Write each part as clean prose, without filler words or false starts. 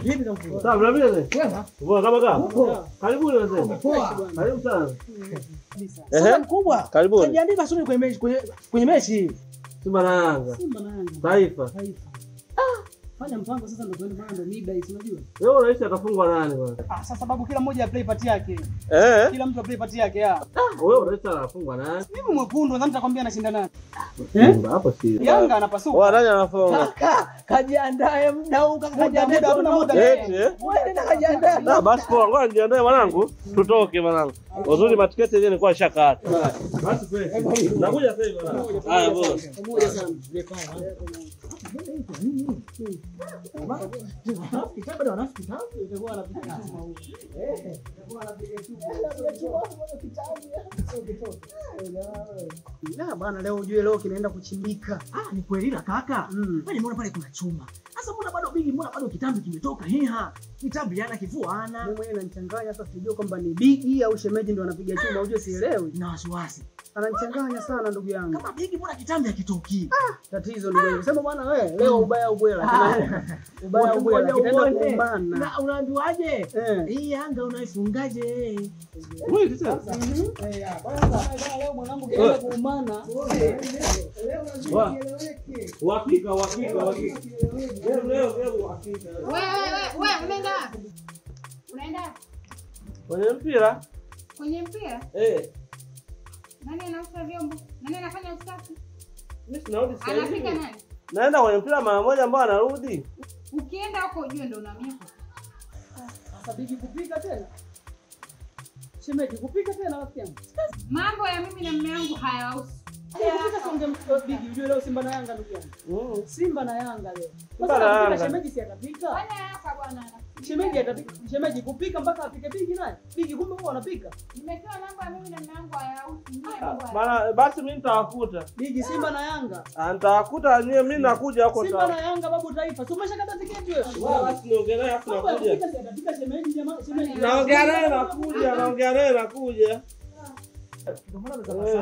Vipi mkubwa? Sawa, mnaambia Kwema? Poa kama kama. Karibuni wazee. Poa. Karibu sana. Sasa mkubwa. Karibuni. Kajiandika sio kwenye mechi kwenye mechi. Simba na Yanga. Simba na Yanga. Taifa. Taifa. Ah, fanya mpango sasa ndio tuende, maana ndio mida hii unajua. Leo rais atafungwa nani bwana? Ah, sasa sababu kila mmoja play part yake. Eh. Kila mtu play part yake ya. Ah, wewe rais anafungwa nani? Mimi mwekundu nadhani nitakwambia anashinda nani. Eh? Hapo si. Yanga anapasuka. Wewe nani anafunga? Kaka, kajiandae muda huu kaka, kajiandae muda muda. Eh? Wewe nenda kajiandae. Na basi poa, ngoja nijiandae mwanangu, tutoke mwanangu. Wazuri matiketi yenyewe nilikuwa nishakata. Basi fresh. Nakuja sasa hivi mwanangu. Haya boss. Pamoja sana. Na bwana leo ujue leo kinaenda kuchimbika. Ah, ni kweli la kaka. Wewe nimeona pale kuna chuma. Sasa mbona bado bigi, mbona bado kitambi kimetoka hiha? Kitambi yana kifuana. Mimi mwenyewe ananichanganya sasa, sijui kwamba ni bigi au shemeji ndio anapiga chuma, ujue sielewi. Na wasiwasi. Ananichanganya sana ndugu yangu. Kama bigi mbona kitambi hakitoki? Ah, tatizo ndugu yangu. Sema bwana wewe, leo ubaya ubwela. Ubaya ubwela kitaenda kuumbana. Na unaambiwaje? Hii Yanga unaifungaje? Wewe tena. Eh, bwana leo mwanangu kitaenda kuumana. Leo lazima kieleweke. Uhakika, uhakika, uhakika. Leo leo uhakika. Wewe unaenda wapi? Unaenda wapi? Kwenye mpira? Kwenye mpira? Eh. Nani anaosha vyombo? Nani anafanya usafi? Mimi sinarudi sasa hivi. Anapika nani? Naenda kwenye mpira mara moja ambao anarudi. Ukienda huko ujue ndio unaamia. Sasa bigi kupika tena? Shemeji kupika tena rafiki yangu. Mambo ya mimi na mume wangu hayahusu. Kupika songe bigi ujue leo Simba na Yanga ndugu yangu. Simba na Yanga leo. Simba na Yanga. Shemeji si atapika? Bwana hapa bwana. Shemeji atapika. Shemeji kupika mpaka apike bigi naye. Bigi kumbe huwa anapika. Nimesema mambo ya mimi na mume wangu hayahusu. Maana basi mimi nitawakuta. Bigi Simba na Yanga. Ah, nitawakuta nyie, mimi nakuja huko. Simba na Yanga babu Taifa. Si umeshakata tiketi wewe? Wewe basi niongee naye afu nakuja. Atapika shemeji jamaa, shemeji. Naongea naye nakuja, naongea naye nakuja. Ndio maana mzee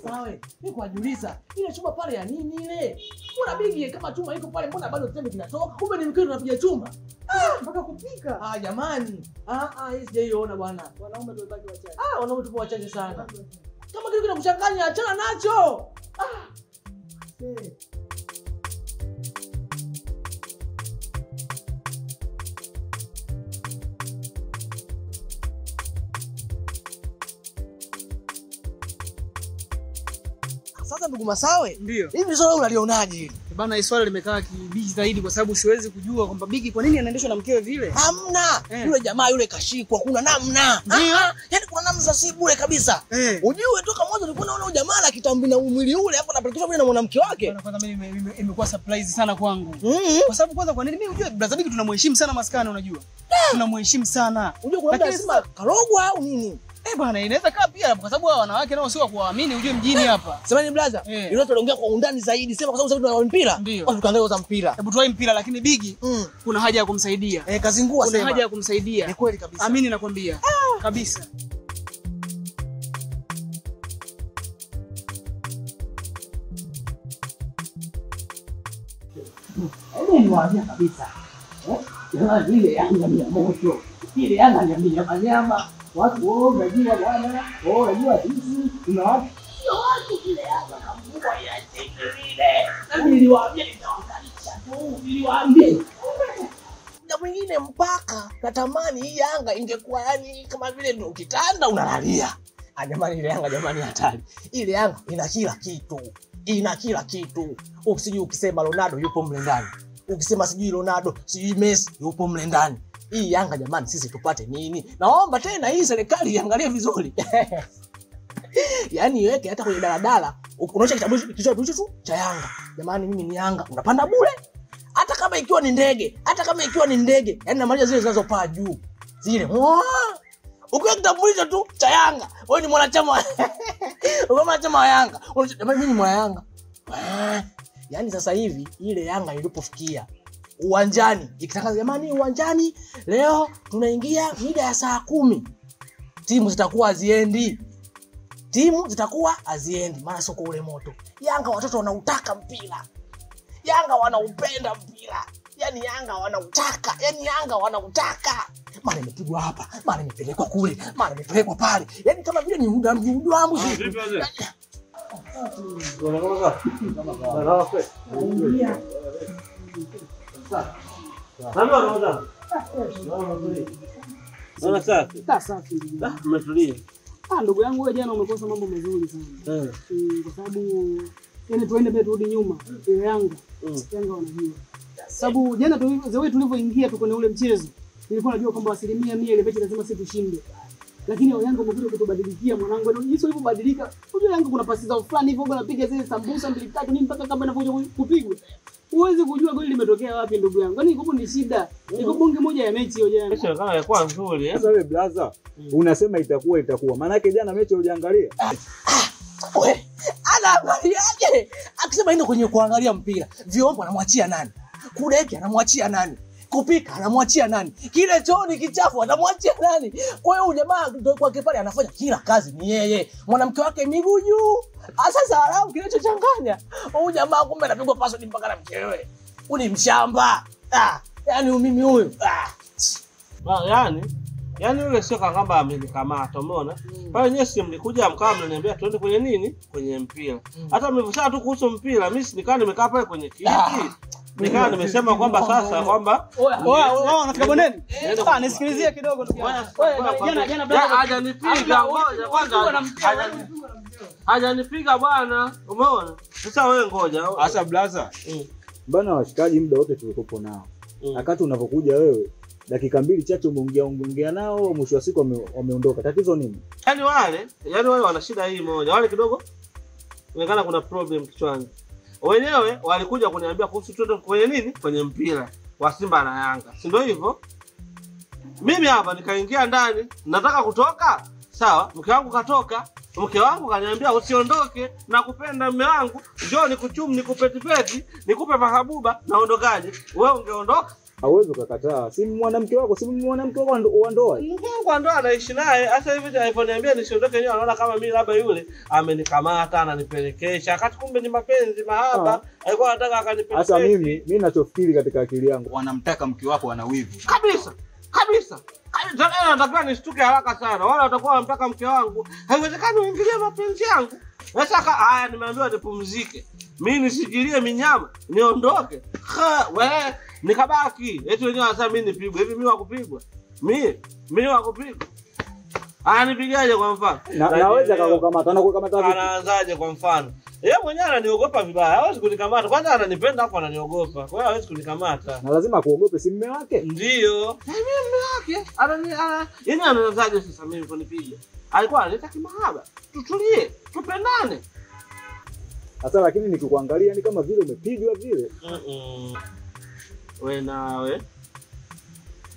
sawa. Mimi kuwajuliza ile chuma pale ya nini ile? Mbona bigi kama chuma iko pale mbona bado kitambi kinatoka? Kumbe ni mkeo tunapiga chuma. Ah, mpaka kupika. Ah jamani. Ah hii sijaiona bwana. Wanaume tumebaki wachache. Ah, wanaume tupo wachache sana. Kama kitu kinakuchanganya achana nacho. Ah. Sasa ndugu Masawe, hivi swala unalionaje hili? Bana, hii swala limekaa kibishi zaidi kwa sababu siwezi kujua kwamba Bigi kwa nini anaendeshwa na mkewe vile. Hamna. Yule jamaa yule kashikwa, kuna namna. Yaani kuna namna za si bure kabisa. Ujue toka mwanzo nilikuwa naona huyu jamaa na kitambi na mwili ule hapo anapelekeshwa vile na mwanamke wake. Bana, kwanza mimi imekuwa surprise sana kwangu. Kwa sababu kwanza kwa nini mimi ujue brother Bigi tunamheshimu sana maskani unajua. Tunamheshimu sana. Unajua kuna mtu anasema karogwa au nini? Eh bwana, inaweza kaa pia kwa sababu hao wanawake nao sio kuwaamini ujue mjini hapa. Semeni brother, yule tunaongea kwa undani zaidi. Sema kwa sababu sasa tuna mpira. Watu tukaangalia kwa mpira. Hebu tuwae mpira lakini Bigi kuna haja ya kumsaidia. Eh, kazingua sema. Kuna haja ya kumsaidia. Ni kweli kabisa. Amini nakwambia. Kabisa. Hebu niwaambia kabisa. Jamani ile Yanga ni ya moto. Ile Yanga ni ya nyama. Watu wao unajua bwana, wao unajua sisi tuna watu. Sio watu kile hapa kambua ya chini vile. Na niliwaambia nitawakalisha tu, niliwaambia. Na mwingine mpaka natamani hii Yanga ingekuwa yani kama vile ndio kitanda unalalia. Ah jamani ile Yanga jamani hatari. Ile Yanga ina kila kitu. Ina kila kitu. Usijui ukisema Ronaldo yupo mle ndani. Ukisema sijui Ronaldo, sijui Messi yupo mle ndani. Hii Yanga jamani sisi tupate nini? Naomba tena hii serikali iangalie vizuri. Yaani iweke hata kwenye daladala, unaosha kitambulisho tu cha Yanga. Jamani mimi ni Yanga, unapanda bure. Hata kama ikiwa ni ndege, hata kama ikiwa ni ndege, yaani namaanisha zile zinazopaa juu. Zile. Ukiwa kitambulisho tu cha Yanga, wewe ni mwanachama. Wewe mwanachama wa Yanga. Jamani mimi ni mwana Yanga. Yaani sasa hivi ile Yanga ilipofikia uwanjani ikitangaza jamani uwanjani leo tunaingia mida ya saa 10. Timu zitakuwa haziendi. Timu zitakuwa haziendi maana soko ule moto. Yanga watoto wanautaka mpira. Yanga wanaupenda mpira. Yaani Yanga wanautaka, yaani Yanga wanautaka. Mara imepigwa hapa, mara imepelekwa kule, mara imepelekwa pale. Yaani kama vile ni mdudu wangu. Vipi wazee? Naona safi. Safi. Umetulia. Ndugu yangu wewe jana umekosa mambo mazuri sana. Kwa sababu yani tuende mbele turudi nyuma. Ile Yanga. Yanga wanajua. Sababu jana tulivyoingia tu kwenye ule mchezo, nilikuwa najua kwamba 100% ile mechi lazima sisi tushinde. Lakini Yanga wamekuja kutubadilikia mwanangu. Ndio jinsi walivyobadilika. Unajua Yanga kuna pasi za fulani hivyo wanapiga zile sambusa 2 3 nini mpaka kama inapokuja kupigwa. Huwezi kujua goli limetokea wapi ndugu yangu. Kwani iko ni shida. Iko bonge moja ya mechi hiyo jana. Mechi kama ilikuwa nzuri eh. Sasa wewe blaza, unasema itakuwa. Maana yake jana mechi hujaangalia. Wewe anaangaliaje? Akisema ndio kwenye kuangalia mpira. Vyombo anamwachia nani? Kudeki anamwachia nani? Kupika anamwachia nani? Kile chooni kichafu anamwachia nani? Kwa hiyo jamaa ndio kwake pale anafanya kila kazi ni yeye. Mwanamke wake miguu juu. Sasa alafu kinachochanganya, huyu jamaa kumbe anapigwa password mpaka na mkewe. Huyu ni mshamba. Yaani mimi huyu. Yaani yule sio kwamba amenikamata, umeona? Pale nyewe si mlikuja mkawa mnaniambia tuende kwenye nini? Kwenye mpira. Hata mlivyosema tu kuhusu mpira, mimi si nikaa nimekaa pale kwenye kiti. Nikawa nimesema kwamba sasa kwamba wao wanafika bondeni. Nisikilizie kidogo ndugu yangu. Jana brother hajanipiga ngoja kwanza. Hajanipiga bwana, umeona? Sasa wewe ngoja. Sasa blaza. Bana washikaji muda wote tulikopo nao. Wakati unapokuja wewe dakika mbili chache umeongea nao, mwisho wa siku wameondoka. Tatizo nini? Yaani wale wana shida hii moja. Wale kidogo inaonekana kuna problem kichwani. Wenyewe walikuja kuniambia kuhusu tuende kwenye nini? Kwenye mpira wa Simba na Yanga. Si ndio hivyo? Mimi hapa nikaingia ndani, nataka kutoka. Sawa, mke wangu katoka. Mke wangu kaniambia usiondoke, nakupenda mume wangu, njoo nikuchumu, nikupetipeti, nikupe mahabuba, naondokaje? Wewe ungeondoka? Hauwezi ukakataa. Si mwanamke wako, si mwanamke wako wa ndoa. Mke wangu wa ndoa anaishi naye. Sasa hivi aliponiambia nisiondoke yeye anaona kama mimi labda yule amenikamata ananipelekesha. Wakati kumbe ni mapenzi mahaba. Alikuwa anataka akanipelekesha. Sasa mimi ninachofikiri katika akili yangu, wanamtaka mke wako ana wivu. Kabisa. Kabisa. Anatakiwa nishtuke haraka sana. Wala watakuwa wanamtaka mke wangu. Haiwezekani uingilie mapenzi yangu. Sasa haya nimeambiwa nipumzike. Mimi nisijilie minyama, niondoke. Wewe nikabaki. Eti wenyewe wanasema mimi nipigwe. Hivi mimi wa kupigwa? Mimi wa kupigwa. Ananipigaje kwa mfano? Naweza kukukamata, anakukamata vipi? Anaanzaje kwa mfano? Yeye mwenyewe ananiogopa vibaya. Hawezi kunikamata. Kwanza ananipenda afu ananiogopa. Kwa hiyo hawezi kunikamata. Na lazima akuogope, si mume wake? Ndio. Mimi mume wake. Yeye anaanzaje sasa mimi kunipiga? Alikuwa analeta kimahaba. Tutulie, tupendane. Sasa lakini nikikuangalia ni kama vile umepigwa vile. Wewe nawe.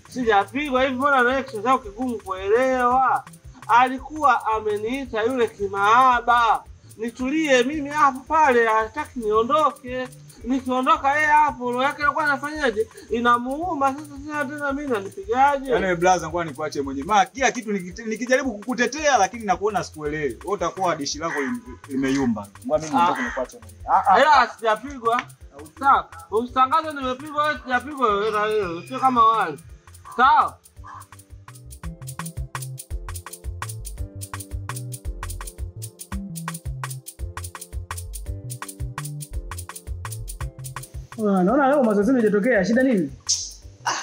Sijapigwa hivi, mbona na ex zao kigumu kuelewa. Alikuwa ameniita yule kimaaba. Nitulie mimi hapo pale, hataki niondoke. Nikiondoka yeye hapo roho yake alikuwa anafanyaje? Inamuuma. Sasa tena mimi nanipigaje? Yaani wewe blaza ngoja nikuache mwenyewe. Maana kila kitu nikijaribu kukutetea lakini nakuona sikuelewi. Wewe utakuwa dishi lako limeyumba. Ngoja mimi nitoke nikuache mwenyewe. Ila sijapigwa. Sawa. Usitangaze nimepigwa, wewe sijapigwa wewe na wewe. Sio kama wale. Sawa. Naona leo mazoezi yamejitokea, shida nini?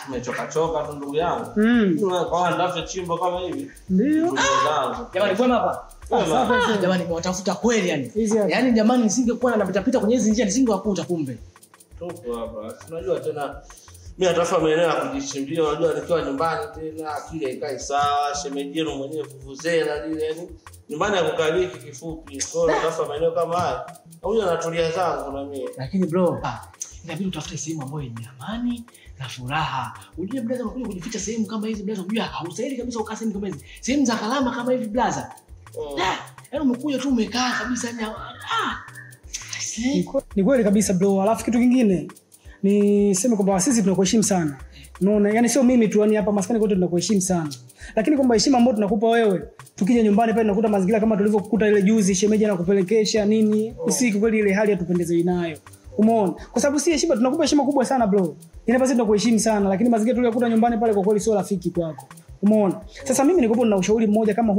Nimechoka choka tu ndugu yangu. Kwa ndafe chimbo kama hivi. Ndio. Jamani kwema hapa. Jamani nimewatafuta kweli yani. Yaani jamani nisingekuwa napita pita kwenye hizi njia nisingewakuta kumbe. Tupo hapa. Unajua tena mimi natafuta maeneo ya kujichimbia, unajua nikiwa nyumbani tena akili haikai sawa, shemeji yenu mwenyewe vuvuzela lile yani. Nyumbani hakukaliki kifupi. Kwa hiyo natafuta maeneo kama haya. Huyo anatulia zangu na mimi. Lakini bro, inabidi utafute sehemu ambayo yenye amani na furaha. Unajua blaza unakuja kujificha sehemu kama hizi blaza, unajua haustahili kabisa ukaa sehemu kama hizi. Sehemu za kalama kama hivi blaza. Yaani umekuja tu umekaa kabisa yani. Ni kweli kabisa bro. Alafu kitu kingine niseme kwamba sisi tunakuheshimu sana. Unaona, yani sio mimi tu, yani hapa maskani kote tunakuheshimu sana. Lakini kwamba heshima ambayo tunakupa wewe, tukija nyumbani pale tunakuta mazingira kama tulivyokukuta ile juzi, shemeji anakupelekesha nini, usiku kweli ile hali hatupendezwi nayo. Umeona? Kwa sababu si heshima, tunakupa heshima kubwa sana bro. Inapaswa tunakuheshimu sana, lakini mazingira tuliyokuta nyumbani pale kwa kweli sio rafiki kwako. Umeona? Sasa mimi nilikuwa nina ushauri mmoja kama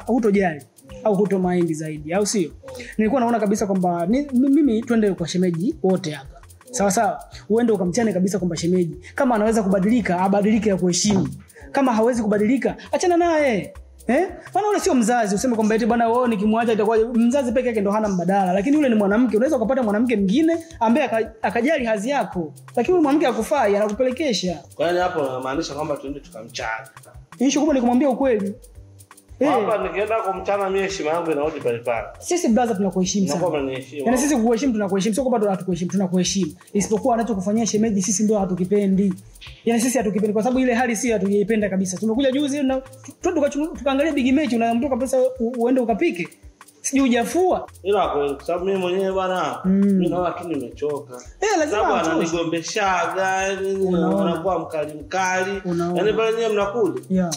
hutojali au huto mind zaidi, au sio? Nilikuwa naona kabisa kwamba mimi twende kwa shemeji wote hapa. Sawa sawa. Uende ukamchane kabisa kwamba shemeji kama anaweza kubadilika, abadilike ya kuheshimu. Kama hawezi kubadilika, achana naye. Maana yule sio mzazi useme kwamba eti bwana wewe nikimwacha itakuwa mzazi peke yake ndo hana mbadala, lakini yule ni mwanamke, unaweza ukapata mwanamke mwingine ambaye akajali hadhi yako, lakini yule mwanamke hakufai, anakupelekesha. Kwa hiyo hapo unamaanisha kwamba tuende tukamchana. Issue kubwa ni kumwambia ukweli. Hapa nikienda kumchana mimi heshima yangu inarudi pale pale. Sisi brother tunakuheshimu sana. Yaani sisi kukuheshimu tunakuheshimu, sio kwamba hatukuheshimu, tunakuheshimu. Isipokuwa anachokufanyia shemeji sisi ndio hatukipendi. Yaani sisi hatukipendi kwa sababu ile hali si hatujaipenda kabisa. Tumekuja juzi na tukaangalia big match, unaamtoka pesa uende ukapike. Sijui hujafua. Ila kwa sababu mimi mwenyewe bwana, mimi naona tu nimechoka. Lazima ananigombeshaga, anakuwa mkali mkali. Yaani pale nyewe mnakuja. Yeah.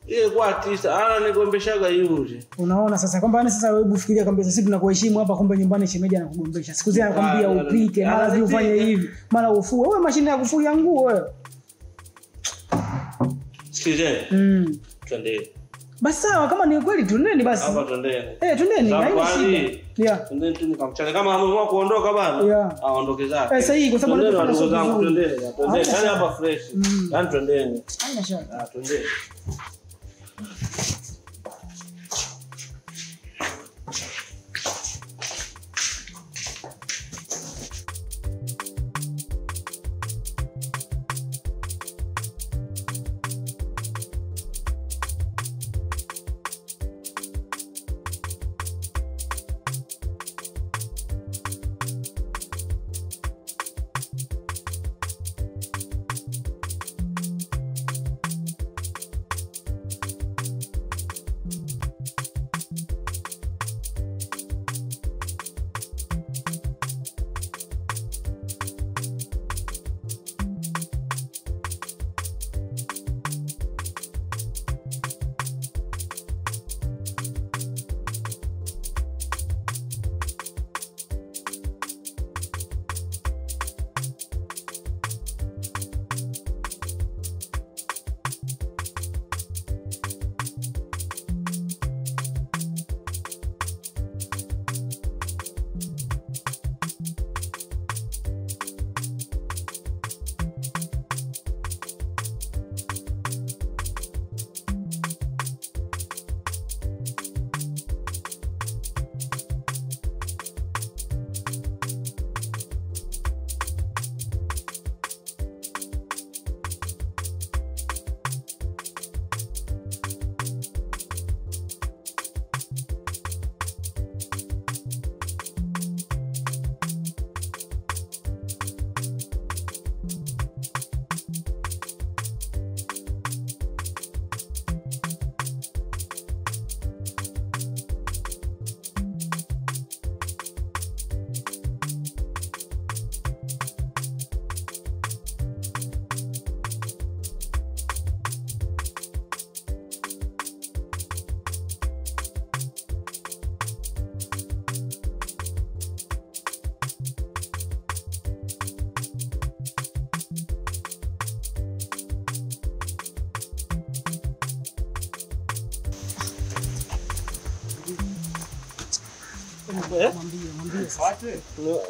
Ile kwa tisa ananigombeshaga yule. Unaona sasa kwamba yani sasa wewe fikiria kwamba sisi tunakuheshimu hapa, kumbe nyumbani shemeji anakugombesha. Siku zile anakuambia upike, mara ufanye hivi, mara ufue. Wewe mashine ya kufulia nguo wewe. Sikizeni. Twende. Basi sawa, kama ni kweli twendeni basi. Hapa twendeni. Twendeni, haina shida. Yeah. Twendeni tu nikamchane kama ameamua kuondoka bana. Aondoke zake. Sahihi kwa sababu ndugu zangu twendeni. Twendeni. Yaani hapa fresh. Yaani twendeni. Haina shaka. Twendeni.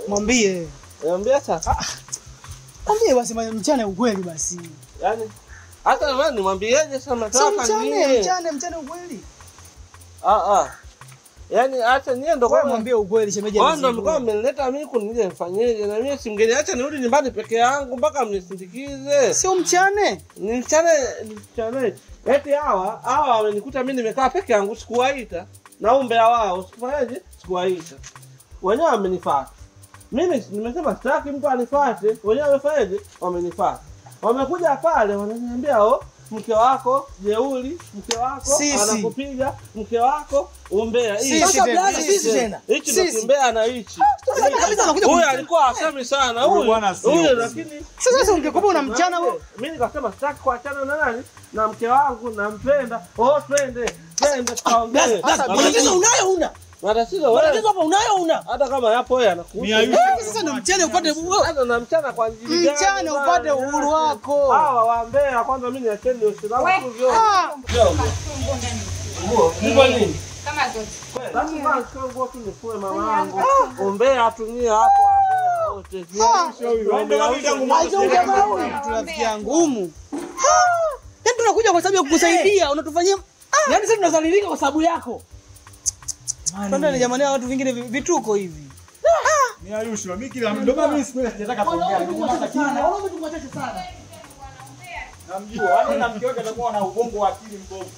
Mwambie. Mwambie sasa. Mwambie basi mchane ukweli basi. Yaani hata wewe nimwambieje sasa nataka nini? Mchane ukweli. Yaani acha nyie ndo kwa mwambie ukweli shemeji. Wao ndo mlikuwa mmenileta mimi kunije nifanyeje na mimi si mgeni, acha nirudi nyumbani peke yangu mpaka mnisindikize. Sio mchane. Ni mchane. Eti hawa wamenikuta mimi nimekaa peke yangu sikuwaita. Na umbea wao sikufanyaje? Sikuwaita. Wenyewe wamenifuata. Mimi nimesema sitaki mtu anifuate. Wenyewe wamefanyaje? Wamenifuata. Wamekuja pale wananiambia oh, mke wako jeuri, mke wako anakupiga, mke wako umbea. Sasa blaza sisi tena. Hichi ndio kimbea na hichi. Huyu alikuwa asemi sana huyu. Huyu lakini sasa ungekuwa unamchana wewe. Mimi nikasema sitaki kuachana na nani? Na mke wangu nampenda. Oh twende. Twende tukaongee. Sasa unayo huna. Matatizo wewe. Matatizo hapa unayo una. Hata kama yapo wewe anakuhusu. Sasa ndo mchane upate Hata na mchana kwa ajili gani? Mchana upate uhuru wako. Hawa waambea kwanza mimi niacheni usilamu tu vyombo. Nguo Nguo nini? Kama zote. Basi basi nguo tu nifue mama yangu. Ombea tumia hapo ambea wote. Rafiki yangu humu. Yaani tunakuja kwa sababu ya kukusaidia, unatufanyia Yaani sisi tunazalilika kwa sababu yako. Twende jamani, watu vingine vituko hivi. Ni Ayusha, mimi kila ndio maana mimi siku ile sijataka kuongea. Wanaume tuko wachache sana. Namjua, yaani na mke wake atakuwa na ubongo wa akili mbovu.